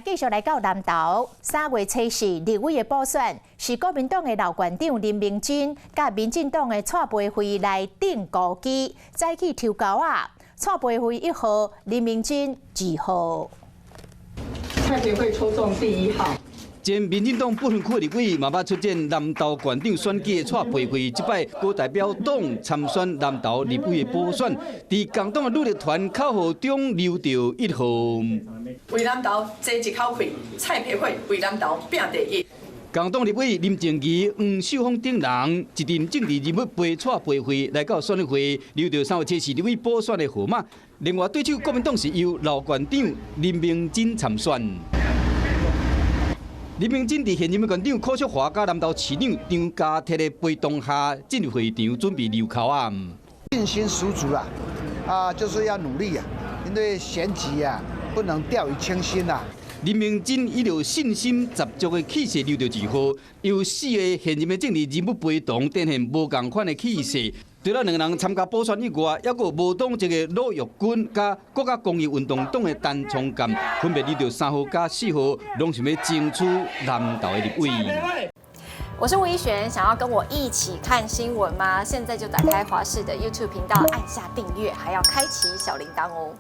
來繼續來到南投，3月初四立委的補選是國民黨的老縣長林明楨，佮民進黨的蔡培慧來頂高機，早起抽鉤仔。蔡培慧一號，林明楨二號。蔡培慧抽中第一號。前民進黨不分區立委嘛捌出戰南投縣長選舉的蔡培慧，這擺閣代表黨參選南投立委的補選，佇共黨的女力團口號中留著一號。為南投爭一口氣，蔡培慧為南投拼第一。共黨立委林靜儀、黃秀芳等人一陣政治人物陪蔡培慧來到選委會，留著3月初四立委補選的號碼。另外對手國民黨是由老縣長林明楨參選。林明楨佇現任縣長柯淑華佮南投市長張家鐵的陪同下進入會場，準備留鉤仔。信心十足啦，啊，就是要努力啊，因為選舉啊，不能掉以輕心啊。林明楨以著信心十足的氣勢留著二號，由四個現任的政治人物陪同，展現無仝款的氣勢。除了兩个人參加補選以外，猶閣有無黨籍的魯玉君佮國家公益運動黨的陳聰鑑，分別拿著三號佮四號，攏想欲爭取南投的立委。我是吳怡璇，想要跟我一起看新聞嗎？現在就打開華視的 YouTube 頻道，按下訂閱，還要開啟小鈴鐺哦。